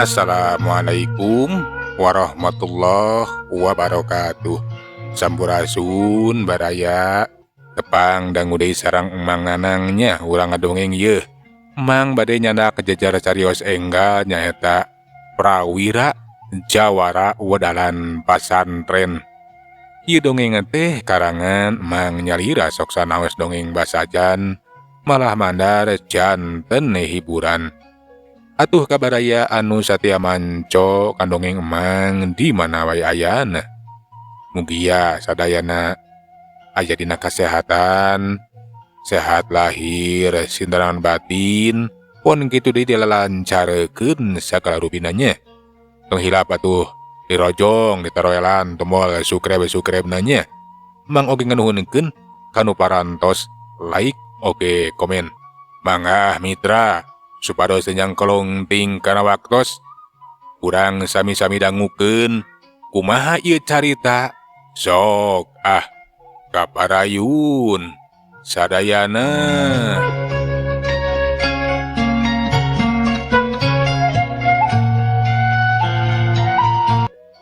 Assalamualaikum warahmatullahi wabarakatuh. Sampurasun baraya. Tepang dangu deui sareng Emang Nanang nya urang ngadongeng yeuh. Emang bade nyandak jejer carios enggal nyaeta Prawira Jawara Wedalan Pasantren. Ieu dongeng teh karangan Emang nyalira sok sanaos dongeng basajan malah mandar janten hiburan. Atuh kabaraya anu satia manco kan dongeng Emang di mana wae ayana. Mugia sadayana aya dina kasehatan, sehat lahir, sindaran batin, pon kitu deui dilalancarkeun sagala rupina nya. Tong hilap atuh dirojong, ditaroelan tombol subscribe nya. Mang oge nganuhunkeun kanu parantos like oge komen. Mangga mitra supados teu nyangkolong kana waktos. Urang sami-sami dangukeun kumaha ieu carita. Sok ah kaparayun sadayana.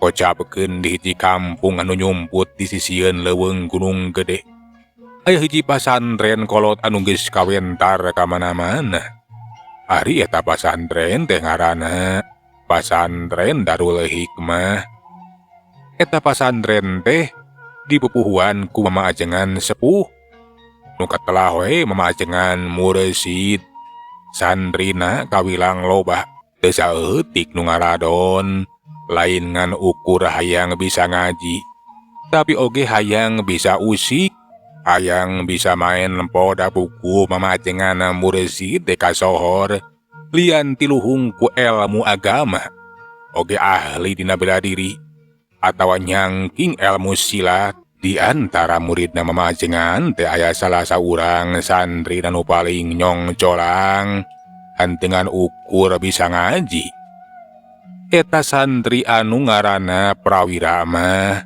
Kocapkeun di hiji kampung anu nyumput di sisieun leuweung Gunung Gede. Aya hiji pasantren kolot anu geus kawentar ka mana-mana. Ari eta pasantren teh ngaranna Pasantren Darul Hikmah. Eta pasantren teh dipupuhuan ku Mama Ajengan sepuh. Nu katelah we Mama Ajengan mursid. Santrina kawilang loba, teu saeutik nu ngaradon. Lain ngan ukur hayang bisa ngaji, tapi oge hayang bisa usik, hayang bisa main lempoda buku Mama Ajengan mursid teh kasohor. Lian tiluhung ku ilmu agama, oge ahli dina bela diri, atawa nyangking ilmu silat. Di antara muridna Mama Ajengan teh aya salah saurang santri anu paling nyongcolang, hantengan ukur bisa ngaji. Eta santri anu ngaranna Prawira mah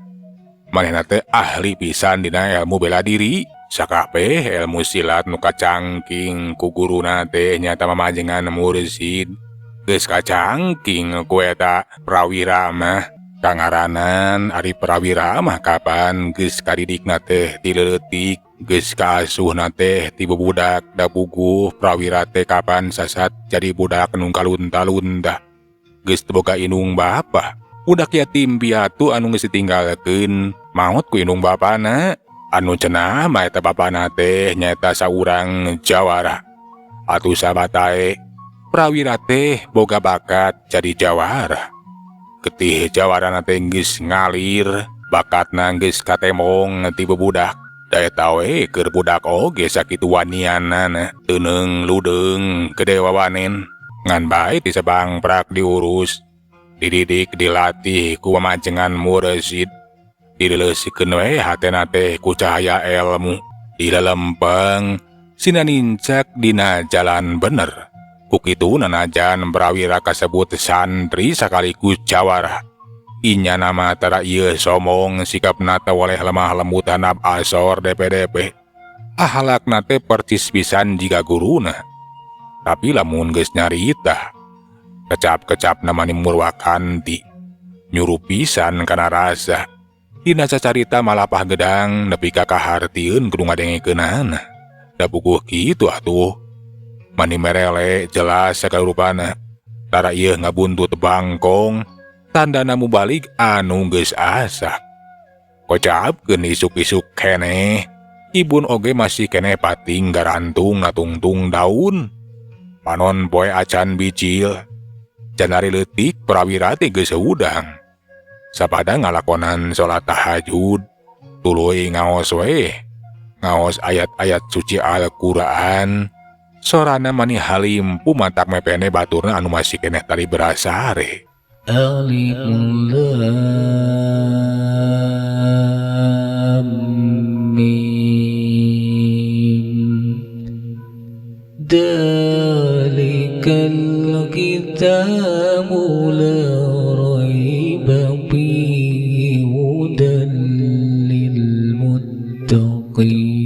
manehna teh ahli pisan dina ilmu bela diri. Sakabeh ilmu silat nu kacangking ku guruna teh nyata Mama Ajengan mursid. Geus kacangking ku eta Prawira mah. Kangaranan ari Prawira mah kapan geus kadidikna teh ti leutik, geus kaasuhna teh ti bubudak da puguh Prawira teh kapan sasat jadi budak nu kalunta-lunta. Geus teu boga indung bapa, budak yatim piatu anu geus ditinggalkeun maot ku indung bapana. Anu cenah mah eta bapana teh nyaeta saurang jawara. Atuh sabatae Prawira teh boga bakat jadi jawara. Getih jawarana teh geus ngalir, bakatna geus katemong ti bubudak. Da eta we keur budak oge sakitu wanianana, teuneung ludeung gede wawanen. Ngan bae ti sabangprak diurus, dididik dilatih ku Mama Ajengan mursid. Dileusikeun we hatena teh ku cahaya ilmu, dilelempeng sina nincak dina jalan bener. Ku kitu nanajan Prawira kasebut santri sakaligus jawara. Inya nama tara ieu somong, sikapna teh woleh lemah lembut handap asor DPDP. Ahlakna teh percis pisan jiga guruna. Tapi lamun geus nyarita, kecap-kecapna mani murwakanti, nyuruh pisan kana rasa. Dina cacarita malapah gedang nepi ka kahartieun kudu ngadengekeunana. Da puguh kitu atuh. Mani merele jelas sagala rupana. Tara ieu ngabuntut bangkong, tandana mubalik anu geus asak. Kocapkeun isuk-isuk keneh, ibun oge masih keneh pating garantung natungtung daun. Panon poe acan bicil, janari leutik Prawira teh geus hudang. Sapada ngalakonan salat tahajud, tuluy ngaos we, ngaos ayat-ayat suci Al-Qur'an. Sorana mani halimpu matak mepene baturna anu masih keneh tali berasare. Alif Lam Mim. Dzalikal kitabu la raiba fihi hudan lil muttaqin.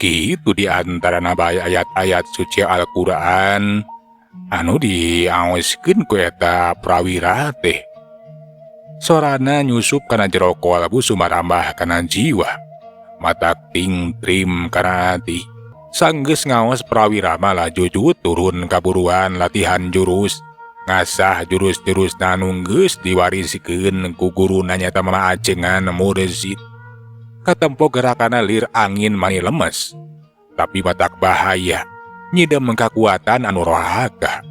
Kitu di Diantarana bae ayat-ayat suci Al-Qur'an anu diaoskeun ku eta prawira teh. Sorana nyusup kana jero kolbu, sumarambah kana jiwa, matak tingtrim kana ati. Sanggeus ngaos, prawira mah laju turun kaburuan latihan jurus, ngasah jurus-jurus anu geus diwariskeun ku guruna, nyaeta Mama Ajengan Mursid. Katempo gerakana lir angin mani lemes, tapi matak bahaya, nyidem kakuatan anu rohaka.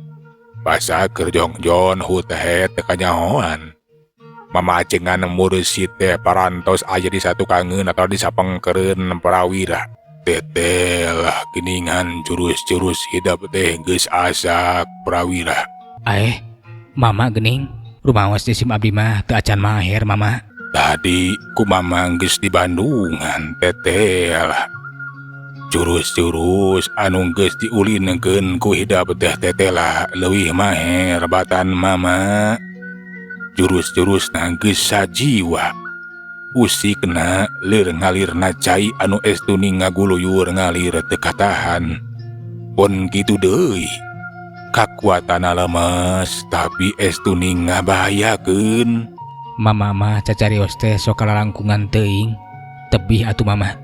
Basa keur jongjon huthet teu kanyahoan. Mama Ajengan Mursid teh parantos aya di satukangeun atau di sapengkeureun prawira. Tetelah geningan jurus-jurus hidep teh geus asak prawira. Aeh, Mama gening, rumaos jisim abdi mah teu acan maher, Mama. Tadi ku Mama geus di Bandungan. Tetelah jurus-jurus anu geus diulinkeun ku hidep teh tetela leuwih maher batan Mama. Jurus-jurus geus sajiwa, usikna lir ngalirna cai anu estuning ngaguluyur ngalir teu katahan. Pun kitu deui, kakuatan lemes, tapi estuning ngabahayakeun. Mama mah cacarios teh sok kalalangkungan teuing. Tebih atuh, Mama.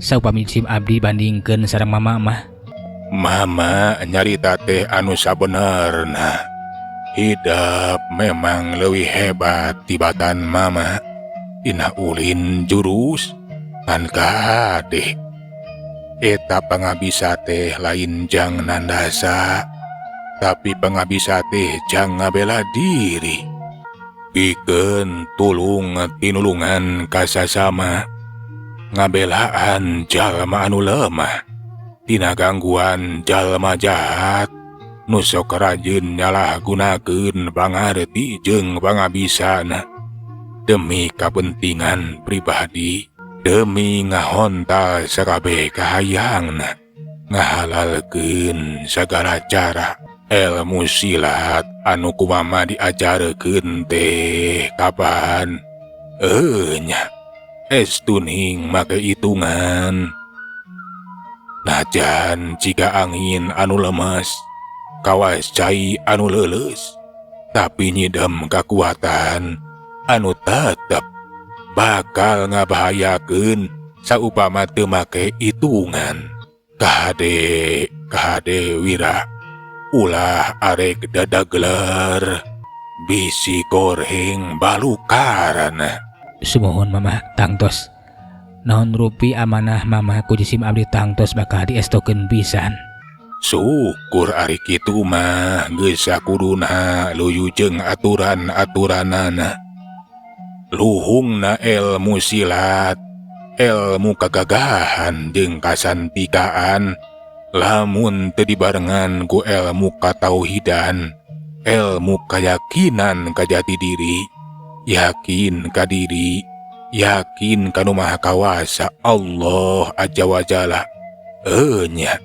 Saupami jisim abdi bandingkeun sareng Mama mah. Mama nyarita teh anu sabenerna. Hidep memang leuwih hebat tibatan Mama dina ulin jurus, ngan kade, eta pangabisa teh lain jang nandasa, tapi pangabisa teh jang ngabela diri, pikeun tulung tinulungan ka sasama, ngabelaan jalma anu lemah tina gangguan jalma jahat nu sok rajin nyalahgunakeun pangarti jeung pangabisana demi kapentingan pribadi, demi ngahontal sakabeh kahayangna, ngahalalkeun sagala cara. Ilmu silat anu ku Mama diajarkeun teh kapan nya estuning make hitungan. Najan jiga angin anu lemes, kawas cai anu leuleus, tapi nyidem kakuatan anu tetep bakal ngabahayakeun saupama teu make hitungan. Kade, kade Wira, ulah arek dadagler, bisi goreng balukarana. Sumuhun, Mama, tangtos. Naon rupi amanah Mama ku jisim abdi tangtos bakal diestokeun pisan. Syukur ari kitu mah, geus sakuduna luyu jeung aturan-aturanana. Luhungna ilmu silat, ilmu kagagahan jeung kasantikaan, lamun teu dibarengan ku ilmu katauhidan, ilmu kayakinan ka jati diri, yakin ka diri, yakin ka Nu Maha Kawasa Allah Azza wa Jalla. Enya,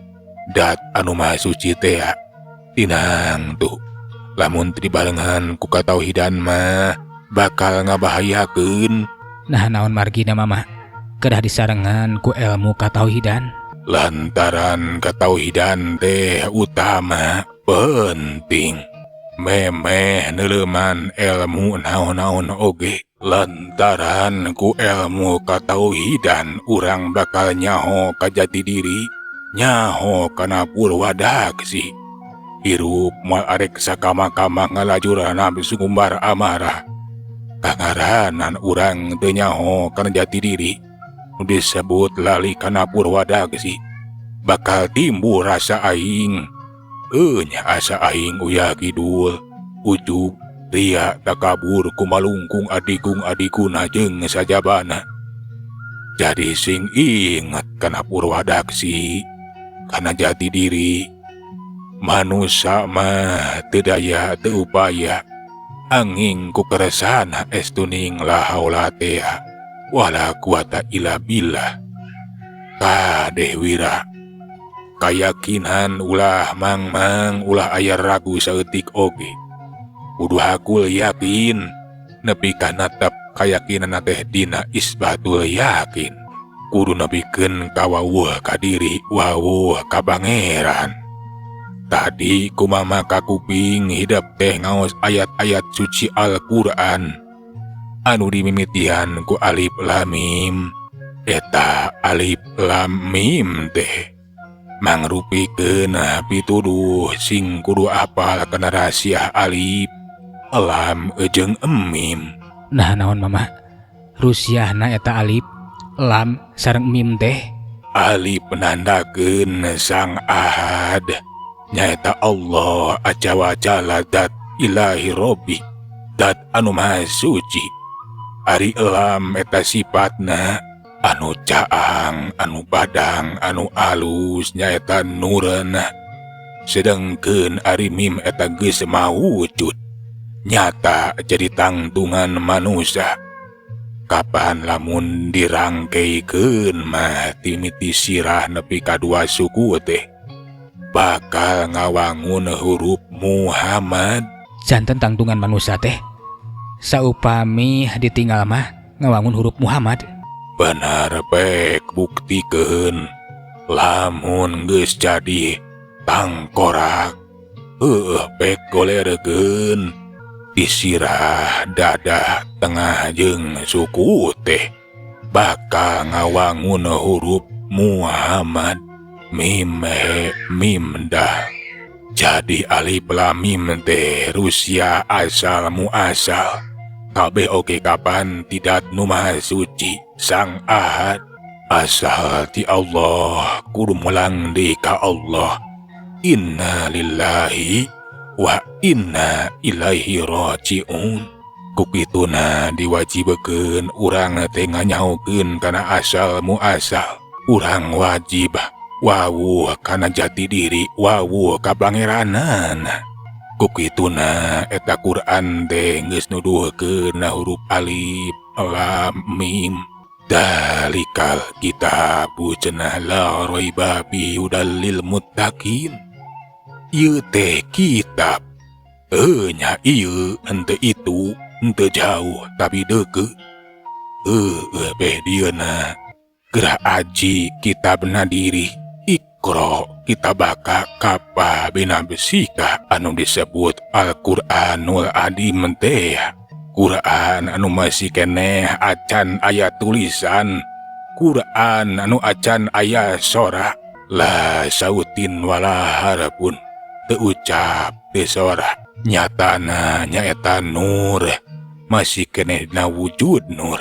dat anu Maha Suci tea tinang tuh, lamun teu dibarengan ku katauhidan mah bakal ngabahayakeun. Nah, naon margina, Mama kedah disarengan ku ilmu katauhidan? Lantaran katauhidan teh utama, penting memeh neuleuman ilmu naon-naon oge. Lantaran ku ilmu katauhidan urang bakal nyaho ka jati diri, nyaho kana purwadaksi. Hirup moal arek sakama-kama ngalajur nafsu, ngumbar amarah. Kangaranan urang teu nyaho kana jati diri, nu disebut lali kana purwadaksi, bakal timbul rasa aing. Enya, asa aing uyah kidul, ujub, ria, takabur, kumalungkung adigung adiguna jeung sajabana. Jadi sing inget kana purwadaksi, kana jati diri. Manusa mah teu daya teu upaya, anging ku keresana estuning la haula tea wala quwata illa billah. Kade Wira, kayakinan ulah mangmang, ulah aya ragu saeutik oge, kudu hakul yakin nepi ka natep kayakinan teh dina isbatul yakin. Kudu nepikeun ka wawuh ka diri, wawuh ka Pangeran. Tadi ku Mama kakuping hidep teh ngaos ayat-ayat suci Al-Qur'an anu dimimitian ku alif lam mim. Eta alif lam mim teh mangrupikeun pituduh sing kudu apal kana rahasia alif, lam jeung mim. Nah, naon, Mama, rusiahna eta alif, lam sareng mim teh? Alif nandakeun Sang Ahad, nyaeta Allah Azza wa Jalla, dat Ilahi Robbi, dat anu maha suci. Ari lam eta sifatna anu caang, anu padang, anu alus, nyaeta nurna. Sedangkeun ari mim eta geus mawujud, nyata jadi tangtungan manusia. Kapan lamun dirangkeikeun mah timiti sirah nepi ka dua suku teh bakal ngawangun huruf Muhammad. Janten tangtungan manusia teh saupami ditinggal mah ngawangun huruf Muhammad. Benar, pek buktikeun lamun geus jadi tangkorak, heueuh, pek golerkeun di sirah, dada, tengah jeung suku teh bakal ngawangun huruf Muhammad, mim he mim dal. Jadi alif lam mim teh rusia asal muasal kabeh oge kapan ti dat nu maha suci, Sang Ahad. Asal ti Allah, kudu mulang deui ka Allah. Inna lillahi wa inna ilaihi rajiun. Ku kituna diwajibkeun urang teh nganyahokeun kana asal muasal. Urang wajib wawuh kana jati diri, wawuh ka Pangeranan. Ku kituna eta Quran teh geus nuduhkeun huruf alif lam mim. Dzalikal kitabu cenah la raiba fihi hudal lil muttaqin. Ieu teh kitab. Heuh nya, ieu henteu itu, henteu jauh tapi deukeut. Heueuh, beh dieuna. Geura aji kitabna diri. Iqra kitabaka kafa binafsika anu disebut Al-Qur'anul Adim teh. Quran anu masih keneh acan aya tulisan. Quran anu acan aya sora, la sautin wala harfun, teu ucap, teu sora. Nyatana nyaeta nur, masih keneh dina wujud nur.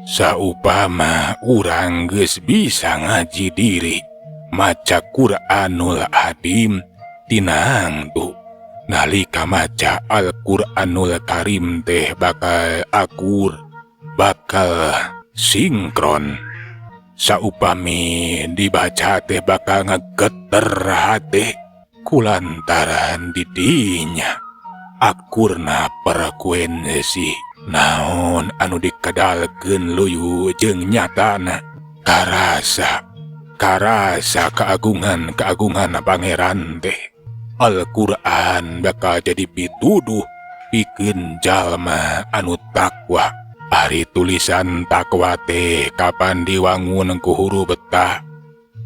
Saupama urang geus bisa ngaji diri, maca Quranul Adim, tinang tuh nalika maca Al-Qur'anul Karim teh bakal akur, bakal sinkron. Saupami dibaca teh bakal ngageter hate kulantaran didinya akurna frekuensi naon anu dikedalkeun luyu jeung nyatana karasa, karasa keagungan keagungan Pangeran teh. Al-Qur'an bakal jadi pituduh pikeun jalma anu takwa. Ari tulisan takwa teh kapan diwangun ku huruf ta,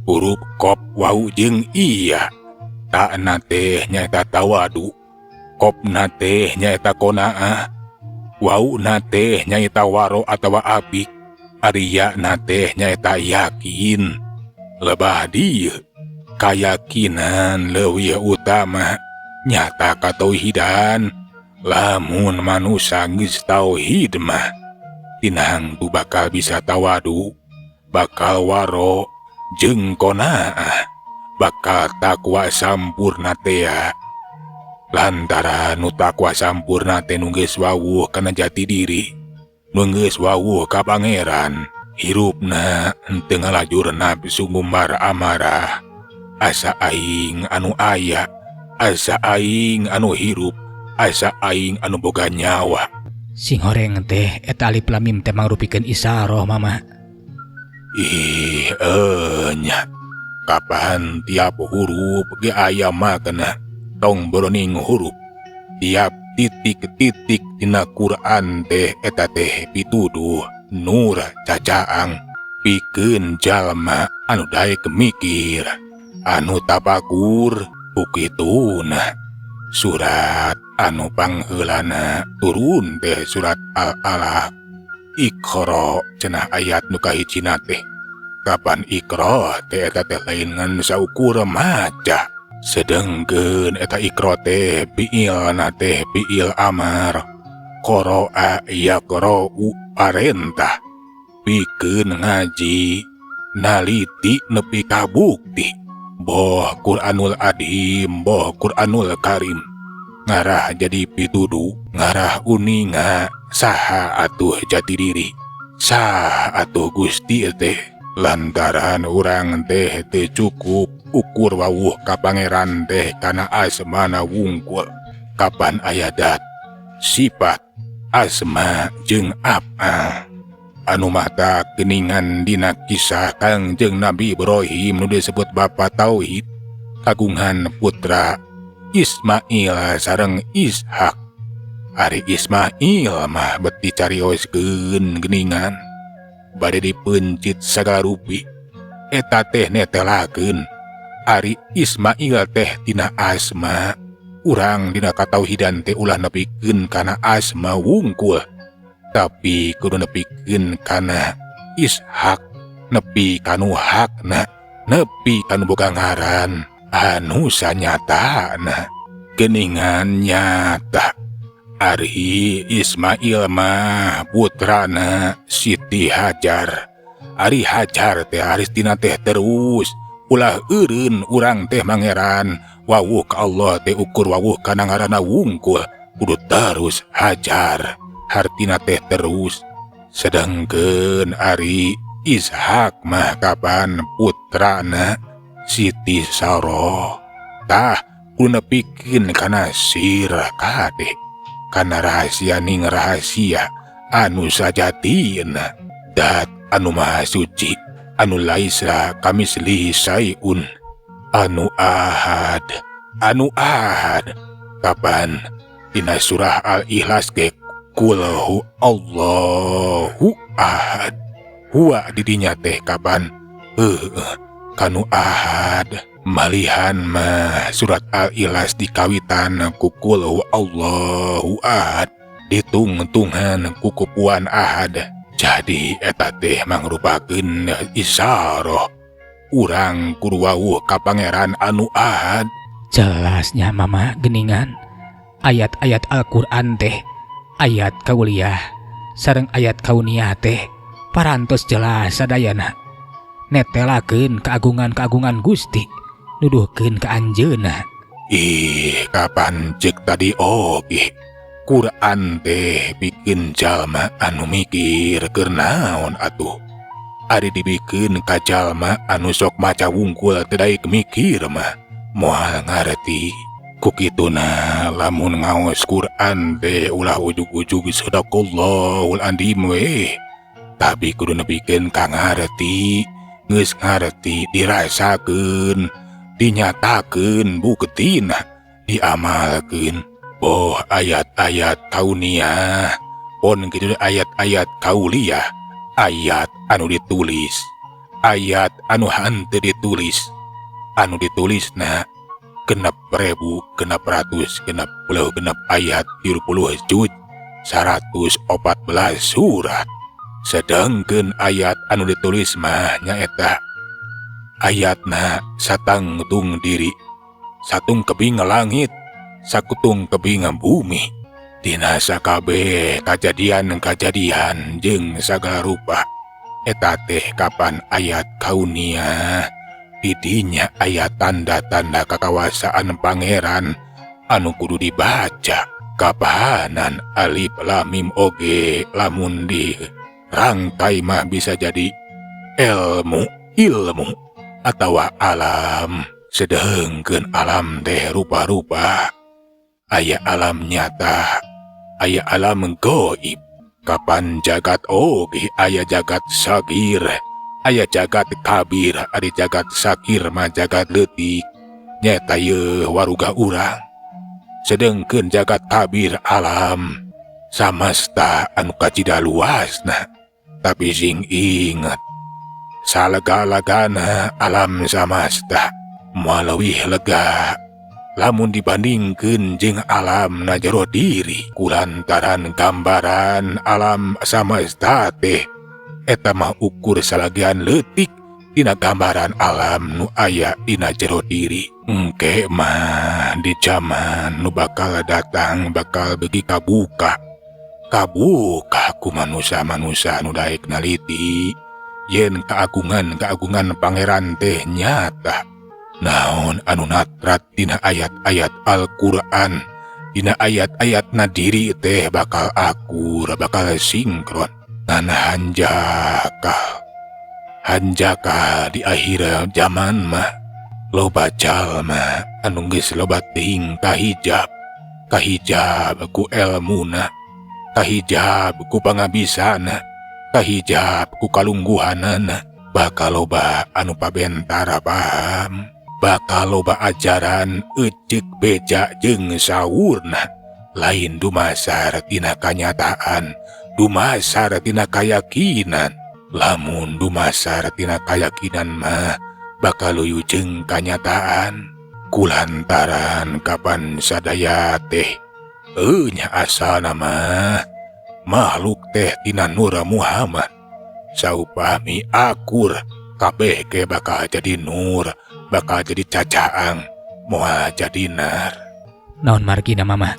huruf kop, wau jeung iya. Ta-na teh nyaeta tawadu, kopna teh nyaeta qonaah, wauna teh nyaeta waro atawa apik, ari ya-na teh nyaeta yakin. Lebah dieu kayakinan leuwih utama nyata katauhidan. Lamun manusia geus tauhid mah tinang tu bakal bisa tawadu, bakal waro jeung qonaah, bakal takwa sampurna tea. Lantaran nu takwa sampurna teh nu geus wawuh kana jati diri, nu geus wawuh ka Pangeran, hirupna henteu ngalajur nafsu ngumbar amarah. Asa aing anu aya, asa aing anu hirup, asa aing anu boga nyawa. Sing horeng teh eta alif lam mim teh mangrupikeun isyarah, Mama. Ih, enya. Kapan tiap huruf ge aya makna, tong boroning huruf. Tiap titik-titik dina Quran teh eta teh pituduh nur cacaang. Pikeun jalma anu daek mikir, anu tapakur ku kituna. Surat anu pangheulana turun teh surat Al-Alaq. Iqra cenah ayat nu kahijina teh. Kapan Iqra teh eta teh lain ngan saukur maca. Sedengkeun eta Iqra teh fiilna teh fiil amar. Qara'a yaqra'u parentah. Pikeun ngaji naliti nepi ka bukti. Boh Quranul Adim, boh Quranul Karim. Ngarah jadi pituduh, ngarah uninga saha atuh jati diri. Saha atuh Gusti teh. Lantaran urang teh teu cukup ukur wawuh ka Pangeran teh kana asmana wungkul. Kapan aya dat, sifat, asma jeung af'al. Anu mata geningan dina kisah Kangjeng Nabi Ibrahim nu disebut Bapa Tauhid, kagungan putra Ismail sareng Ishak. Ari Ismail mah bet dicarioskeun geningan, bade dipeuncit sagala rupi. Eta teh netelakeun ari Ismail teh tina asma. Urang dina katauhidan teh ulah nepikeun kana asma wungkul, tapi kudu nepikeun kana Ishak, nepi kanu hakna, nepi kanu boga ngaran anu sanyatana. Geningan nyata ari Ismail mah putrana Siti Hajar. Ari Hajar teh aristina teh terus ulah eureun urang teh mangeran wawuh ka Allah teh ukur wawuh kana ngaranna wungkul, kudu terus Hajar, hartina teh terus. Sedangkeun ari Ishak mah kapan putrana Siti Saroh. Tah kudu nepikeun kana sir kade, kana rahasia ning rahasia anu sajatina. Dat anu maha suci, anu laisa kamislihi syai'un, anu ahad, anu ahad. Kapan dina surah Al-Ikhlas ge kul hu Allahu ahad. Huwa didinya teh kapan heueuh kanu ahad. Malihan mah surat Al-Ikhlas dikawitan ku kul hu Allahu ahad, ditungtungan ku kupuan ahad. Jadi eta teh mangrupakeun isyarah urang kudu wawuh ka Pangeran anu ahad. Jelasnya Mama geningan ayat-ayat Al-Qur'an teh ayat kauliyah sareng ayat kauniyah teh parantos jelas sadayana, netelakeun keagungan-keagungan Gusti, nuduhkeun ka anjeunna. Ih, kapan cek tadi oge Quran teh bikin jalma anu mikir keur naon atuh. Ari dibikeun ka jalma anu sok maca wungkul teu daek mikir mah moal ngarti. Ku kituna lamun ngaos Quran teh ulah ujug-ujug sadaqallahul adzim we. Tapi kudu nepikeun ka ngarti, geus ngarti dirasakeun, dinyatakeun buktina, diamalkeun. Boh ayat-ayat kauniyah, pon kitu ayat-ayat kauliyah, ayat anu ditulis, ayat anu henteu ditulis. Anu ditulisna 6666 ayat 30 juz 114 surat. Sedangkeun ayat anu ditulis mah nyaeta ayatna satangtung diri, satung kebing langit, sakutung kebing bumi. Dina sakabeh kajadian-kajadian jeung sagala rupa eta teh kapan ayat kauniyah. Didinya aya tanda-tanda kakawasaan Pangeran anu kudu dibaca. Kapahanan alif lam mim oge lamun di rangkai mah bisa jadi ilmu, ilmu atawa alam. Sedengkeun alam teh rupa-rupa, aya alam nyata, aya alam goib. Kapan jagat oge aya jagat sagir, aya jagat kabir. Ari jagat sagir mah jagat leutik, nyaeta yeuh waruga urang. Sedengkeun jagat kabir alam samasta anu kacida luasna. Tapi sing inget Salega-legana alam samasta moal leuwih lega lamun dibandingkeun jeung alam na jero diri, kulantaran gambaran alam samesta teh eta mah ukur salagian leutik dina gambaran alam nu aya dina jero diri. Engke mah di zaman nu bakal datang bakal beuki kabuka kabuka ku manusia-manusia nu daek naliti yen keagungan-keagungan Pangeran teh nyata. Naon anu natrat dina ayat-ayat Al-Qur'an, dina ayat-ayat na diri teh bakal akur, bakal sinkron. Ngan hanjakal hanjakal di akhir zaman mah loba jalma anu geus loba teuing kahijab, kahijab ku elmuna, kahijab ku pangabisana, kahijab ku kalungguhanana. Bakal loba anu pabentara paham, bakal loba ajaran eceuk beja jeung saurna, lain dumasar tina kanyataan, dumasar tina kayakinan. Lamun dumasar tina kayakinan mah bakal luyu jeung kanyataan, kulantaran kapan sadaya teh nya asalna mah makhluk teh tina Nur Muhammad. Saupami akur kabeh ge bakal jadi nur, bakal jadi cacaang, moal jadi nar. Naon margina, Mama?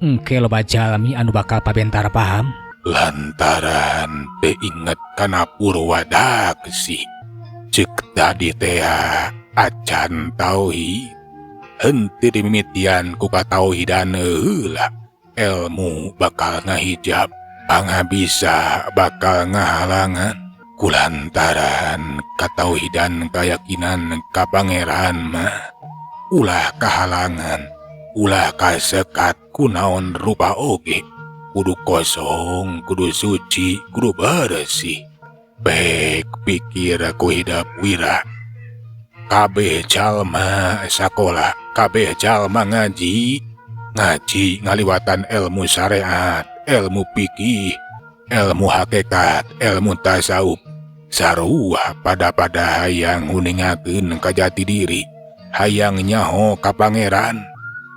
Engke loba jalmi anu bakal pabentar paham? Lantaran teu inget kana purwadaksi. Cek tadi tea acan tauhid. Henteu dimimitian ku katauhidan heula, ilmu bakal ngahijab, pangabisa bakal ngahalangan. Kulantaran katauhidan kayakinan ka Pangeran mah ulah kahalangan, ulah kasekat kunaon rupa oge. Kudu kosong, kudu suci, kudu bersih. Pek pikir ku hidep, Wira. Kabeh jalma sakola, kabeh jalma ngaji, ngaji ngaliwatan ilmu syariat, ilmu fikih, ilmu hakikat, ilmu tasawuf. Sarua pada-pada hayang nguningakeun ka jati diri, hayang nyaho ka Pangeran.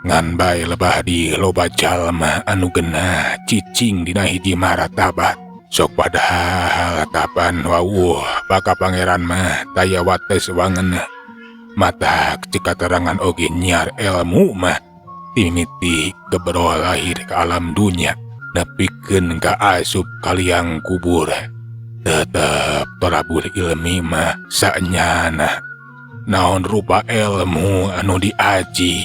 Ngan bae lebah di loba jalma anu genah cicing dina hiji maratabat. Sok padahal kapan wawuh baka Pangeran mah taya wates wangen. Matak cek katerangan oge nyiar ilmu mah timiti gebro lahir ke alam dunya nepikeun ka asup kaliang kubur. Tetep tolabul ilmi mah sanyana. Naon rupa ilmu anu diaji,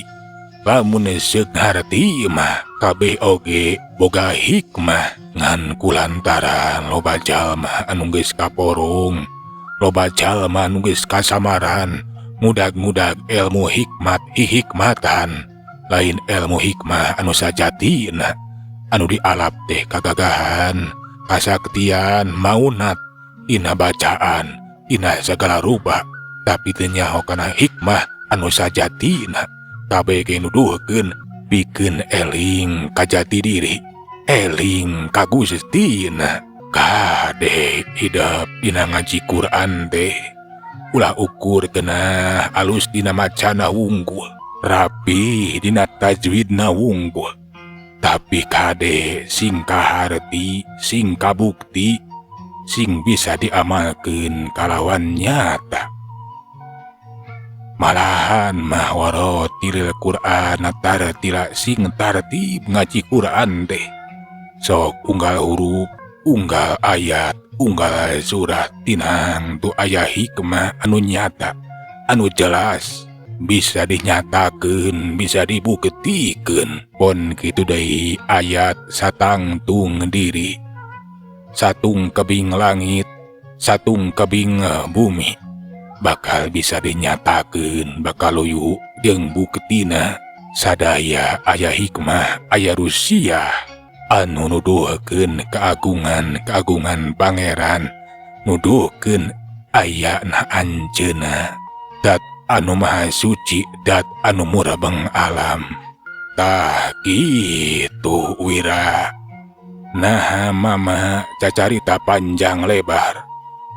lamun seuk ngarti mah kabeh oge boga hikmah. Ngan kulantaran loba jalma anu geus kaporong, loba jalma anu geus kasamaran, ngudag-ngudag ilmu hikmat hihikmatan, lain ilmu hikmah anu sajatina. Anu dialap teh kagagahan, kasaktian, maunat dina bacaan, dina segala rupa, tapi teu nyaho kana hikmah anu sajatina. Kabeh ge nuduhkeun pikeun eling ka jati diri, eling ka Gustina. Kade hidep dina ngaji Quran teh ulah ukur genah alus dina macana wungkul, rapi dina tajwidna wungkul, tapi kade sing kaharti, sing kabukti, sing bisa diamalkeun kalawan nyata. Malahan mah warotilil Qur'an tartila, sing tartib ngaji Quran teh. Sok unggal huruf, unggal ayat, unggal surat tinang tu aya hikmah anu nyata, anu jelas bisa dinyatakeun, bisa dibuktikeun. Pon kitu deui ayat satangtung diri, satung kebing langit, satung kebing bumi bakal bisa dinyatakeun, bakal luyu jeung buktina. Sadaya aya hikmah, aya rusiah anu nuduhkeun keagungan keagungan Pangeran, nuduhkeun ayana anjeunna dat anu maha suci, dat anu murebeng alam. Tah kitu, Wira. Nah, Mama cacarita panjang lebar.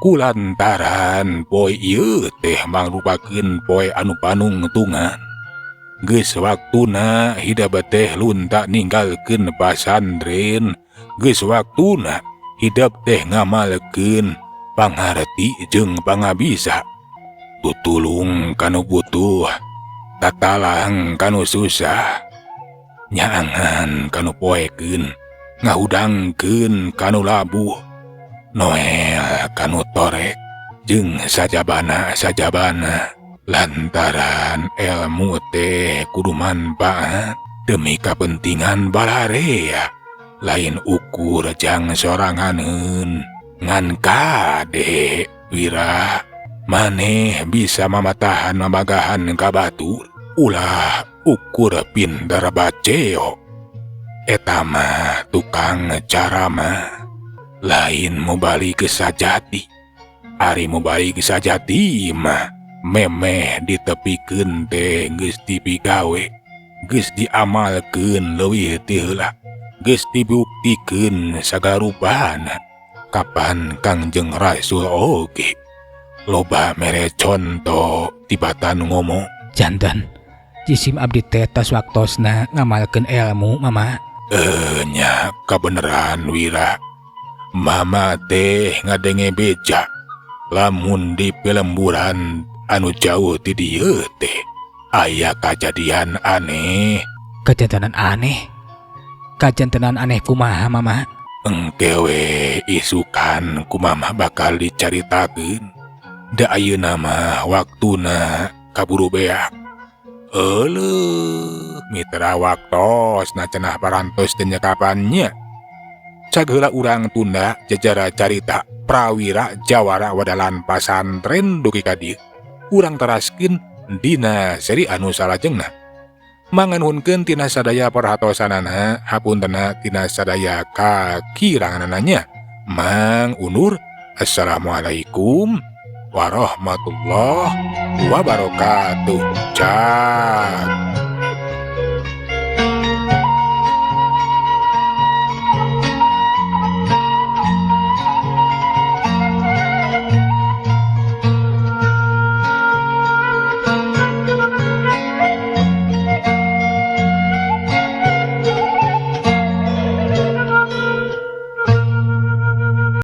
Kulantaran poe ieu teh mangrupakeun poe anu panungtungan. Geus waktuna hidep teh lunta ninggalkeun pasantren, geus waktuna hidep teh ngamalkeun pangarti jeung pangabisa. Tutulung kanu butuh, tatalang kanu susah, nyaangan kanu poekeun, ngahudangkeun kanu labuh, noel kanu torek, jeung sajabana-sajabana. Lantaran ilmu teh kudu manfaat demi kepentingan balarea, lain ukur jang soranganeun. Ngan kade Wira, maneh bisa mamatahan mamagahan ka batur, ulah ukur pinter baceo. Eta mah tukang carama, lain mubalig sajati. Ari mubalig sajati mah memeh ditepikeun teh geus dipigawe, geus diamalkeun leuwih ti heula, geus dibuktikeun sagarupana. Kapan Kangjeng Rasul oge loba mere conto tibatan ngomong. Janten jisim abdi teh tos waktosna ngamalkeun ilmu, Mama. Nya kabeneran, Wira. Mama teh ngadenge beja lamun di pelemburan anu jauh ti dieu teh aya kajadian aneh. Kajantenan aneh? Kajantenan aneh kumaha, Mama? Engke we isukan ku Mama bakal dicaritakeun. Da ayeuna mah waktuna kaburu beak. Euleuh, mitra, waktosna cenah parantos teu nyekapan nya. Cag heula urang tunda jajara carita Prawira Jawara Wadalan Pasantren dugi ka dieu. Urang teraskeun dina seri anu salajengna. Mangangnuhunkeun tina sadaya perhatosanana, hapuntenna tina sadaya kakiranganana nya. Mang undur. Assalamualaikum warahmatullahi wabarakatuh. Cak.